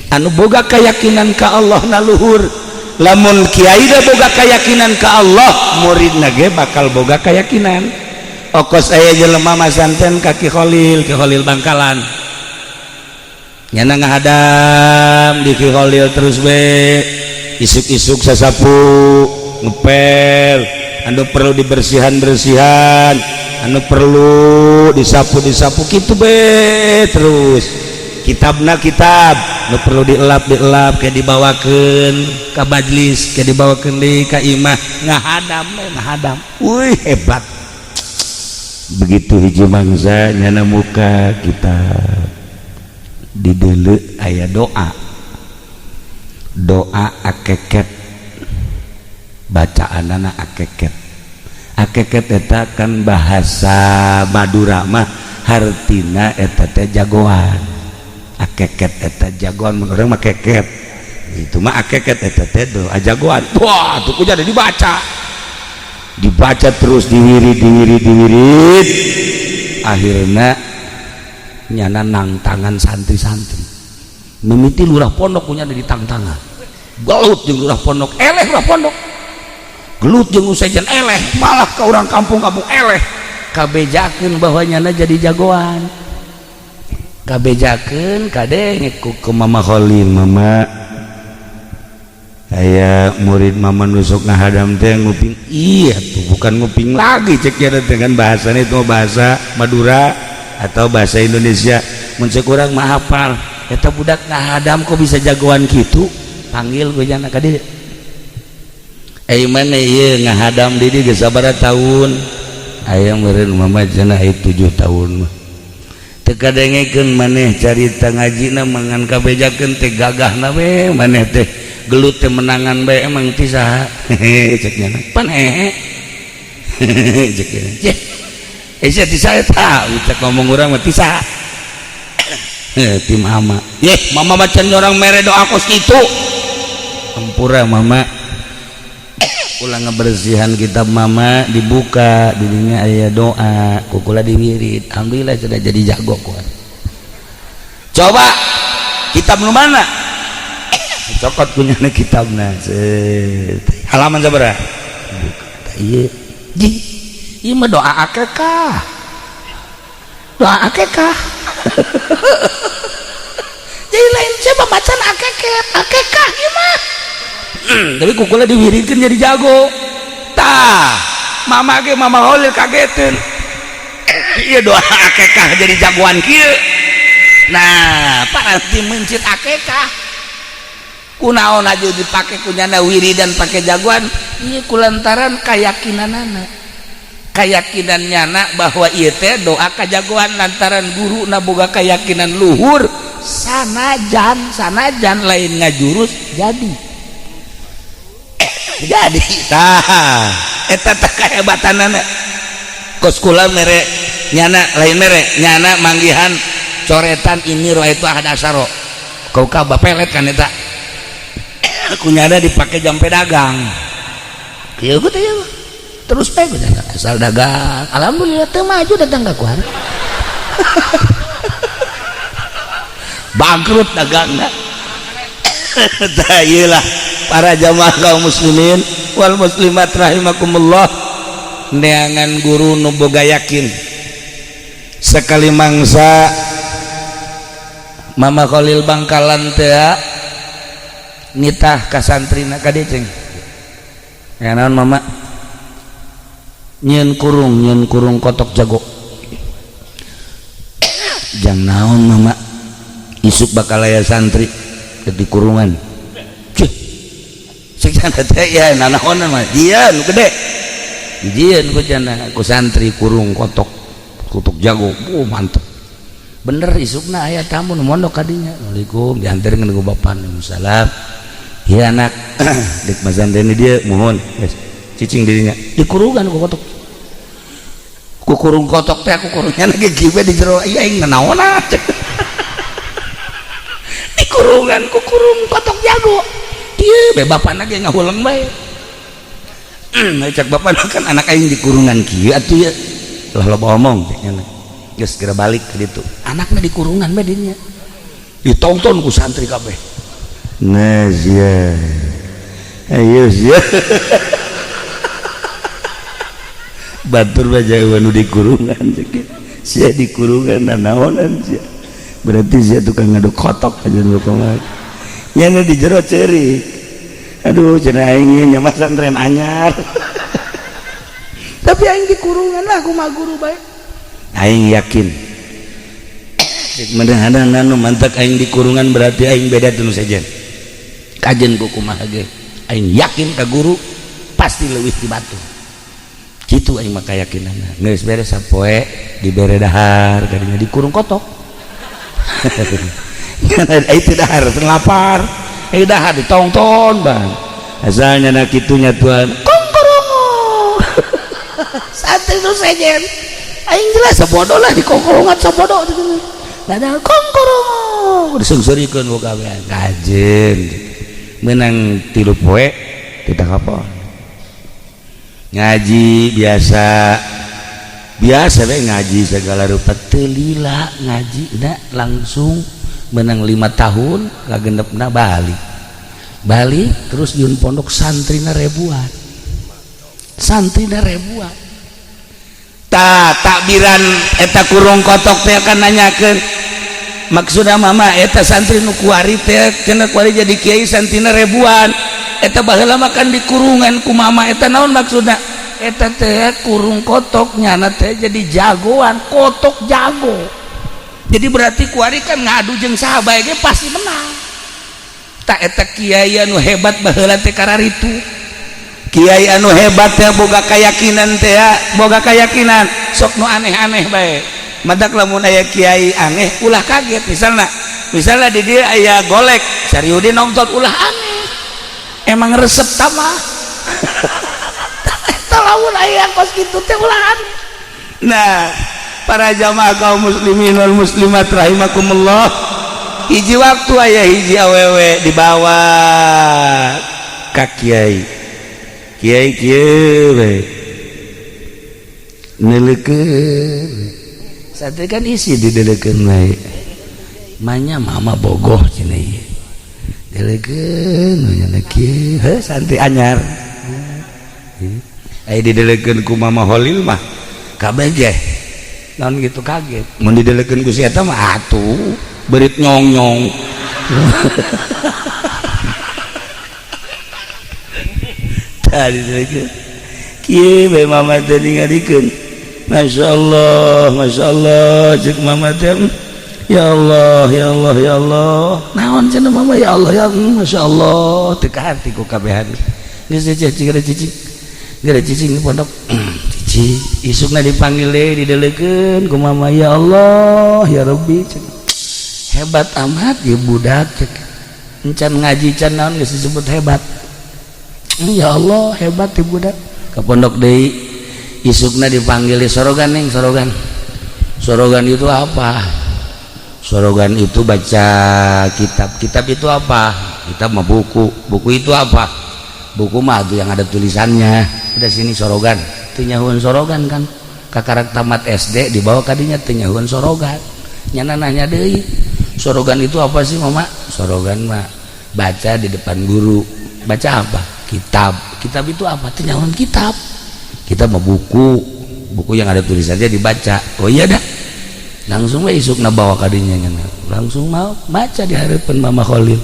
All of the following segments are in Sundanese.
Anu boga keyakinan ka Allah na luhur. Lamun kiai da boga keyakinan ka Allah, muridna ge bakal boga keyakinan. Okos aya jelema masanten ka Ki Kholil, Ki Kholil Bangkalan. Nyana ngahadam di Ki Kholil terus we, isuk-isuk sasapu, ngepel, anu perlu dibersihan-bersihan, anu perlu disapu-disapu gitu be terus. Kitabna kitab nu perlu dielap dielap, kayak dibawakeun ka majlis, kayak dibawakeun deui ka imah, ngahadam we, ngahadam. Wih, hebat. Begitu hiji mangsa nyana muka kitab, dideuleu aya doa, doa akeket, bacaanana akeket. Akeket eta kan bahasa Madura mah hartina eta teh jagoan. Akeket eta jagoan, mun urang mah keket itu mah. Akeket eta teh doa jagoan. Wah, tuh jadi dibaca, dibaca terus, diwirid, diwirid, diwirid, akhirnya nyana nang tangan santri-santri. Mimiti lurah pondok punya di tang tangan, gelut jeung lurah pondok, eleh lurah pondok, gelut jeung sejen, eleh, malah ke orang kampung-kampung eleh. Kabejakeun bahwa nyana jadi jagoan, kabejakeun kadenge ku ke Mama Kholil, "Mama, aya murid Mama nusuk ngahadam teh nguping." Iya tuh, bukan nguping lagi cek ya, dengan bahasanya itu bahasa Madura atau bahasa Indonesia. Mun cek urang mah hafal eta budak ngahadam kok bisa jagoan gitu. Panggil gue jana ka dieu. "Eh, mana ieu ngahadam di dieu geus sabaraha tahun?" "Aya meureun, Mama," cenah, "7 tahun mah." Teu kadengekeun maneh carita ngajina mangan kabejakeun teh gagahna we, maneh teh gelut teh menangan bae, emang ti saha? Hehe, cek nyana. "Pan hehe," cek nyana. "Cek eh sia ti saha tahu?" Cek ngomong urang mah, "Ti saha?" "Eh, ti Mama." "Yeh, Mama baca orang mere doa kos kitu. Ampura, Mama." Ulang ngebersihan kitab Mama, dibuka, didinya aya doa, kukula diwirid, alhamdulillah sudah jadi jago kuat. Coba kitab nu mana? Cokot punya kitabna. Set. Halaman sabaraha? Buka. Iya, ji, ieu mah doa akekah, doa akekah. Jadi lain siapa macan akeket, akekah ieu mah. Tapi kukula diwiridkeun jadi jago. Tah, Mama ge, Mama Holil kageteun. Iya, doa akekah jadi jagoan kieu. Nah, paranti mencit akekah. Kunaon aja dipake kunyana wiridan pakai jagoan? Iya, kulantaran keyakinanana. Keyakinan nyana bahwa ieu teh doa kajagoan lantaran guru na boga keyakinan luhur, sanajan sanajan lain ngajurus jadi tah eta teh kehebatanana. Kos kula mere nyana, lain mere nyana, manggihan coretan ini roh itu ada asaro kau ka pelet kan eta kunyana dipakai jampe dagang. Kieu teh terus pe asal dagang, alhamdulillah teu maju datang ka kuar, bangkrut dagangna. Tah, ieu lah para jamaah kaum muslimin wal muslimat rahimakumullah, neangan guru nu boga yakin. Sekali mangsa Mama Khalil Bangkalan teh nitah ka santrina, "Ka dieu cing." "Ya naon, Mama?" "Nyieun kurung, nyieun kurung kotok jago." "Jang naon, Mama?" "Isuk bakal aya santri di kurungan." Cih, cek teh ya nanaonan mah jieun nu gede, dijieun ku cenah ku santri kurung kotok, kotok jago. Oh, mantep bener. Isukna aya tamu nu mondok kadinya. "Assalamualaikum." Diantarkeun ku bapana. "Salam ya anak, dik masantren dia." "Mohon." Geus cicing dirinya dikurungan ku kotok, ku kurung kotok teh, ku kurungnya lagi gibe di jero. Iya, aing nanaonan dikurungan ku kurung kotok jago. Ieu be bapana ge ngahuleng bae. Cek bapana kan, "Anak aing dikurungan kieu atuh ya lah, loba omong." Cek nya geus segera balik ke ditu, anakna dikurungan bae dinya, ditonton ku santri kabeh. Nah sia, ayo sia. Batur baca nu di kurungan, sia di kurungan naonan sia. Berarti sia tukang ngadu kotok aja nu kumaha. Nya di jero ceurik. Aduh cenah aing nya masantren anyar. Tapi aing di kurungan lah kumaha guru bae. Aing yakin. Mudah-mudahan anu mantak aing di kurungan berarti aing beda teu sejen. Kajen ku kumaha ge. Aing yakin ka guru pasti leuwih ti batur. Kitu aing mah kayakinanna. Geus beres sapoe dibere dahar kadinya dikurung kotok. Aing teu dahar teu lapar. Aing dahar ditongton bang. Asalnya na kitunya tuan kongkorongo. Santri nu sejen. Aing jelas sabodo lah di kongkorongan sabodo. Ada kongkorongo disungsurikeun ku kabehan. Kajen menang 3 poe tidak apa. Ngaji biasa biasa we ngaji segala rupa teu lila ngaji da langsung menang 5 tahun kagenepna balik. Balik terus nyieun pondok santrina ribuan. Santrina ribuan. Ta takbiran eta kurung kotok teh akan nanyakeun maksudna mama eta santri nu kuari teh cenah kuari jadi kiai santrina ribuan. Eta baheula mah kan di kurungan ku mama eta naon maksudna eta teh kurung kotok nyana teh jadi jagoan kotok jago. Jadi berarti kuari kan ngadu jeung saha bae ge pasti menang. Tak eta kiai anu hebat baheula teh kararitu. Kiai anu hebat teh boga keyakinan teh boga keyakinan sok nu aneh-aneh bae. Madak lamun aya kiai aneh ulah kaget misalna misalna di dieu aya golek Sariudin nonton ulah aneh. Emang resep tamah. Eta lamun aya kos kitu teh ulah aneh. Nah, para jamaah kaum muslimin wal muslimat rahimakumullah. Hiji waktu aya hiji awewe dibawa ka kiai. Kiai kieu we. Neuleukeun. Santri kan isi didelekeun bae. Manya mama bogoh cenah ieu. Delekeun nya kieu, heuh santri anyar. Aya didelekeun ku Mama Holil mah kabeh ge. Naon gitu kaget. Mun didelekeun ku si eta mah atuh berit nyong-nyong. Tah didelekeun. Kieu bae mama teh ningalikeun. Masya Allah cek mama teh. Ya Allah, ya Allah, ya Allah. Naon cenah mama ya Allah, ya Masya Allah. Teu kaharti ku kabehan. Geus cicing gara cicing. Gara cicing di pondok. Cicing isukna dipanggil deui didelekeun ku mama ya Allah, ya Rabbi cek. Hebat amat ieu budak cek. Encan ngaji can naon geus disebut hebat. Ya Allah, hebat ieu budak. Ka pondok deui isukna dipanggil di sorogan ning sorogan. Sorogan itu apa? Sorogan itu baca kitab. Kitab itu apa? Kitab mah buku. Buku itu apa? Buku mah itu yang ada tulisannya. Udah sini sorogan. Teu nyahueun sorogan kan. Kakarak tamat SD dibawa kadinya teu nyahueun sorogan. Nyana nanya deui. Sorogan itu apa sih mama? Sorogan mah baca di depan guru. Baca apa? Kitab. Kitab itu apa? Teu nyahueun kitab. Kitab mah buku. Buku yang ada tulisannya dibaca. Oh iya dah. Langsung we isukna bawa kadinya nyana. Langsung mau baca di hadapan Mama Khalil.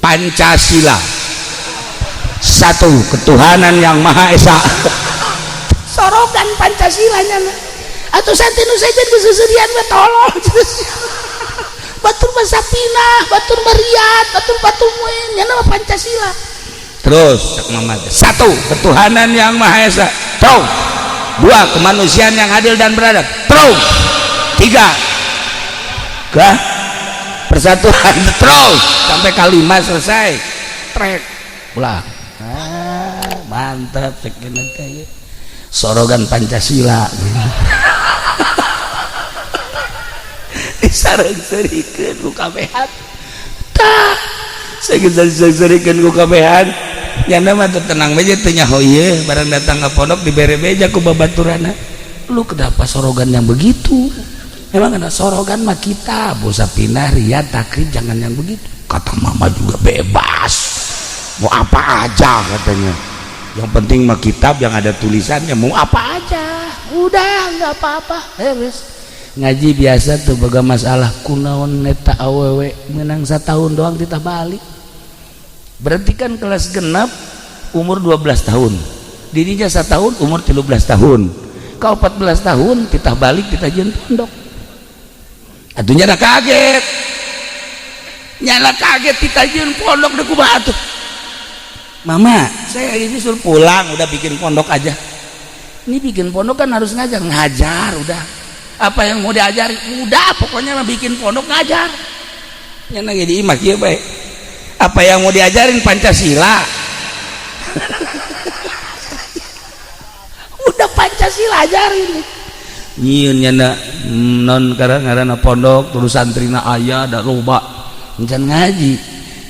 Pancasila. Satu, ketuhanan yang Maha Esa. Sorogan Pancasila nyana. Atuh santri nu sejen geuseuseurian we tolol. Batur mah sapinah, batur mah riat, batur patumuin nyana mah Pancasila. Terus cek Mama teh, satu, ketuhanan yang Maha Esa. Terus dua, kemanusiaan yang adil dan beradab. Terus tiga, ke persatuan. Terus sampai kalimat selesai. Trek ulah. Ah, mantap sekian teh. Sorogan Pancasila. Disareng-serikeun ku kabehan. Tah, sageus disareng-serikeun ku kabehan. Nyana mah teu tenang bae teu nyaho ieu, barang datang ka pondok dibere beja ku babaturana. Lu kenapa sorogan yang begitu? Emang ada sorogan mah kita, bosa pindah riat takrib jangan yang begitu. Kata mama juga bebas, mau apa aja katanya, yang penting mah kitab yang ada tulisannya, mau apa aja udah nggak apa-apa. Beres ngaji biasa tuh, boga masalah, kunaon neta awewe menang setahun doang kita balik. Berarti kan kelas 6 umur 12 tahun, dirinya 1 tahun umur 13 tahun, kau 14 tahun kita balik, kita jieun pondok. Atuh nyana kaget, nyana kaget, kita jieun pondok deh, kumaha atuh? Mama, saya ini suruh pulang, udah bikin pondok aja. Ini bikin pondok kan harus ngajar. Ngajar udah, apa yang mau diajari udah, pokoknya mah bikin pondok ngajar. Nyana jadi imah kieu bae, apa yang mau diajarin? Pancasila. Udah, Pancasila ajarin. Nyieun nyana non karena ngaranna pondok, terus santrina aya da loba. Encan ngaji,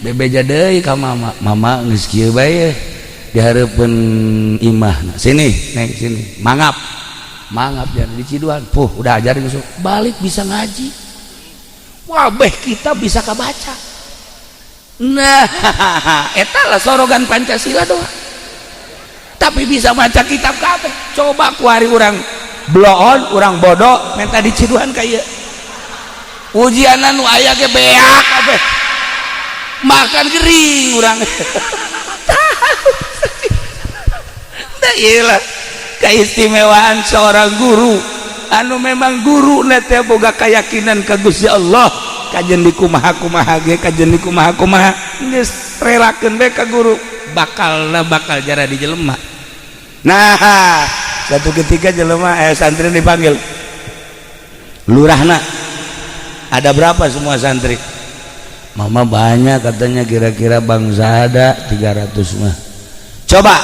bebeja deui ka mama. Mama, geus kieu bae, di hareupeun imah sini, neng sini, mangap mangap jangan di Ciduan. Puh, udah ajarin, besok balik bisa ngaji. Wah, beh kita bisa kebaca. Nah, eta lah sorogan Pancasila doang, tapi bisa baca kitab kabeh. Coba kuari urang bloon, urang bodoh, minta di Ciduan kayak ujianan nu aya ge beak kabeh, makan gering urang. Nah, iyalah keistimewaan seorang guru anu memang guru teh boga keyakinan ka Gusti Allah. Kajen di kumaha kumaha ge, kajen di kumaha kumaha, geus relakeun bae ka guru, bakal bakal jara di jelema. Nah, satu ketika jelema, santri dipanggil lurahna. Ada berapa semua santri? Mama, banyak katanya, kira-kira bangsa ada 300 mah. Coba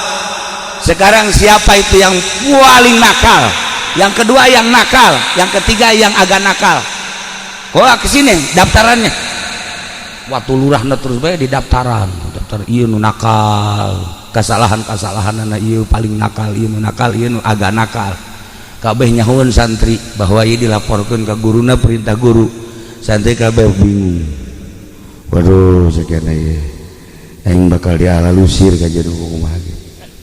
sekarang siapa itu yang paling nakal, yang kedua yang nakal, yang ketiga yang agak nakal? Wah, kesini daftarannya. Waktu lurahna terus bae di daftaran daftar, ieu nu nakal, kesalahan-kesalahan anak ieu paling nakal, ieu nu nakal, ieu nu agak nakal. Kabeh nyahueun santri bahwa ieu dilaporkeun ke guruna, perintah guru. Santri kabeh bingung, waduh, sekian ieu aing bakal dialalusir ka jero, kumaha ge?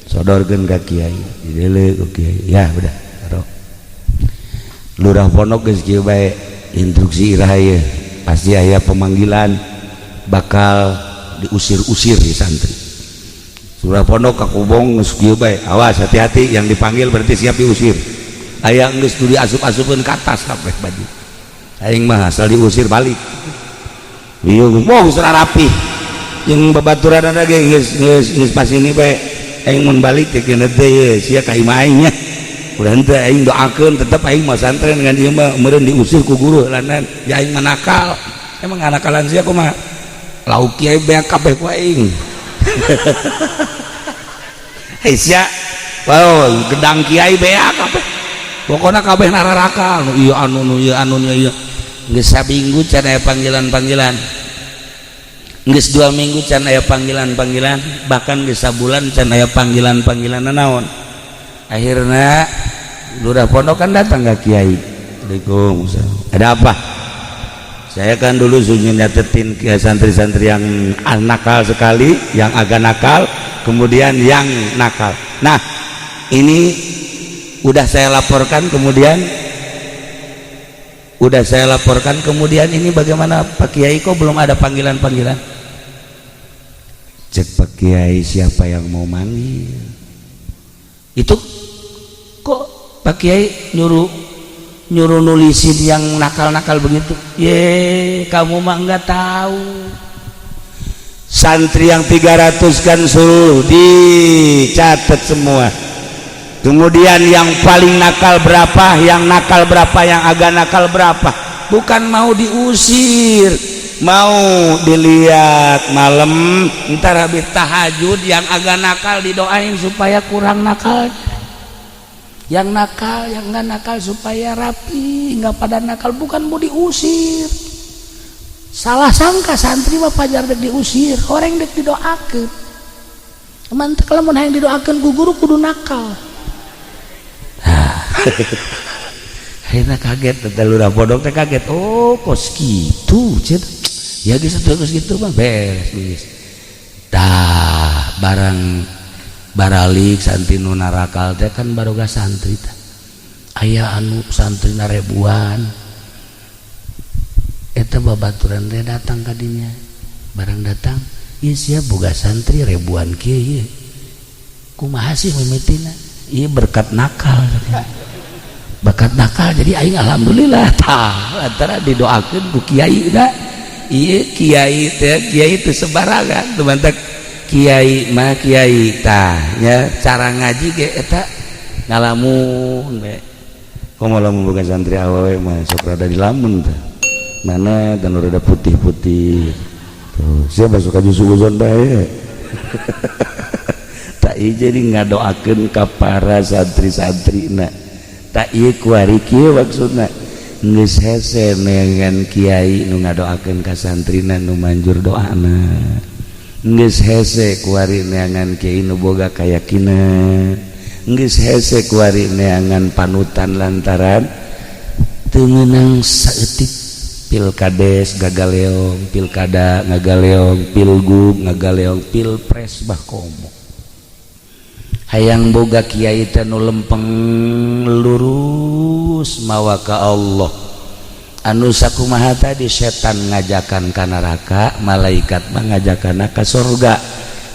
Sodorkeun ka kiai, dideuleu ku kiai, ya udah taruh. Lurah pondok geus kieu bae, instruksi iraha ieu pasti aya pemanggilan, bakal diusir-usir di santri. Lurah pondok ka kubong geus kieu bae, awas, hati-hati, yang dipanggil berarti siap diusir. Aya geus diasup-asupkeun ka tas kabeh baju. Aing mah asal diusir balik. Iya, wah, geus rapi jeung babaturan ge geus geus geus pas ini bae. Aing mun balik teh kena teh ye sia ka imah aing nya. Udah henteu, aing doakeun tetep aing mah santren dengan ieu mah meureun diusir ku guru lanan ya. Aing mah nakal, emang nakalan sia kumaha? Lauk kiai beak kabeh ku aing. Hei sia, wow, gedang kiai beak kabeh, pokoknya kabeh nararakal nu ieu, anu nu ieu, anu nu ieu. Geus saminggu can aya panggilan-panggilan, geus 2 minggu can aya panggilan-panggilan, bahkan geus sabulan can aya panggilan-panggilan. Naon akhirnya? Lurah pondok kan datang ke kiai. Assalamualaikum, ada apa? Saya kan dulu sudah nyatetin ke santri-santri yang nakal sekali, yang agak nakal, kemudian yang nakal. Nah, ini udah saya laporkan, kemudian udah saya laporkan, kemudian ini bagaimana, Pak Kiai, kok belum ada panggilan-panggilan? Cek Pak Kiai, siapa yang mau manggil itu? Kok Pak Kiai nyuruh nyuruh nulisin yang nakal-nakal begitu? Ye, kamu mah nggak tahu, santri yang 300 kan suruh dicatat semua, kemudian yang paling nakal berapa, yang nakal berapa, yang agak nakal berapa. Bukan mau diusir, mau dilihat malam ntar habis tahajud, yang agak nakal didoain supaya kurang nakal, yang nakal, yang enggak nakal supaya rapi, nggak pada nakal. Bukan mau diusir. Salah sangka santri mah pajar dek diusir, orang dek didoakan. Mantap, kalau mau yang didoakan ku guru kudu nakal. Akhirnya kaget, lurah pondok teh kaget. Oh, kos gitu. Ya geus terus gitu mah beres geus. Tah, barang baralik santri nu narakal teh kan baroga santri tah. Aya anu santri ribuan eta babaturan teh datang ka dinya. Barang datang, ieu sia boga santri ribuan kieu, ieu kumaha sih mimitina? Ieu berkat nakal, bakat nakal, jadi aing alhamdulillah. Tah, antara didoakeun ku kiai da. Ieu kiai teh kiai teu sembarangan, teu mantak kiai mah kiai. Tah nya, cara ngaji ge eta ngalamun we. Komo lamun boga santri awewe mah sok rada dilamun tah mana dan rada putih-putih tuh. Siapa suka suuzon bae. Tak, jadi ngadoakeun ka para santri-santri na. Tak, ieu kuari kieu maksudna, geus hese neangan kiai nu ngadoakeun ka santrina nu manjur doana. Geus hese kuari neangan kiai nu boga kayakinan. Geus hese kuari neangan panutan, lantaran teu meunang saeutik. Pilkades gagaleong, pilkada ngagaleong, pilgub ngagaleong, pilpres bah komo. Hayang boga kiai teh nu lempeng, lurus mawa ka Allah. Anu sakumaha tadi, setan ngajakan ka neraka, malaikat mah ngajakan ka surga.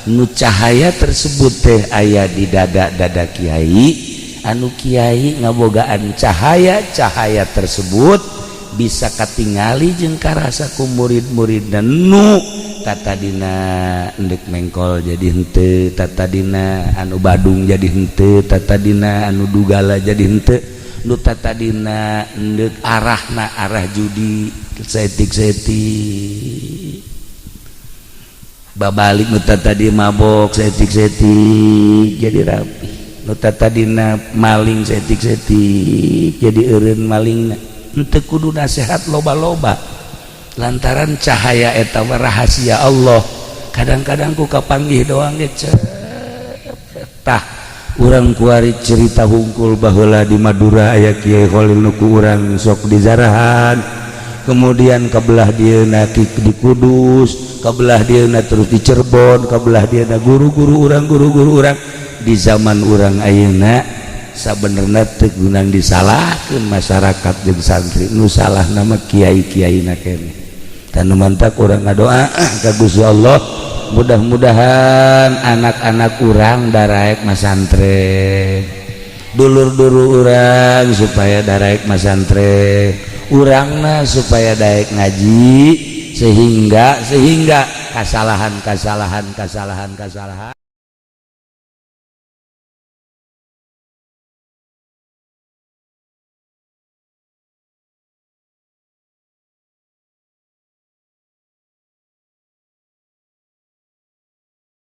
Nu cahaya tersebut teh aya di dada-dada kiai. Anu kiai ngabogaan cahaya, cahaya tersebut bisa katingali jeung karasa ku murid-murid. Dan nu tatadina endek mengkol jadi henteu, tatadina anu Badung jadi henteu, tatadina anu dugala jadi henteu, nu tatadina endek arahna arah judi saeutik-saeutik babalik, nu tadi mabok saeutik-saeutik jadi rapi, nu tadina maling saeutik-saeutik jadi eureun maling. Henteu kudu nasehat loba-loba, lantaran cahaya eta rahasia Allah. Kadang-kadang ku kapanggih doang ge. Tah, urang kuari cerita hungkul. Baheula di Madura aya Kiai Khalil nu ku urang sok dizarahan, kemudian kebelah dieuna di Kudus, kebelah dieuna terus di Cirebon, kebelah dieuna guru-guru urang, guru-guru urang di zaman urang ayeuna. Sabenerna teu gunang disalahkeun masyarakat jeung santri, nu salah nama kiai-kiai na keneh. Dan mantak urang ngadoa ka Gusti Allah, mudah-mudahan anak-anak urang daraek masantren, dulur-dulur urang supaya daraek masantren, urangna supaya daek ngaji, sehingga sehingga kesalahan kesalahan kesalahan kesalahan.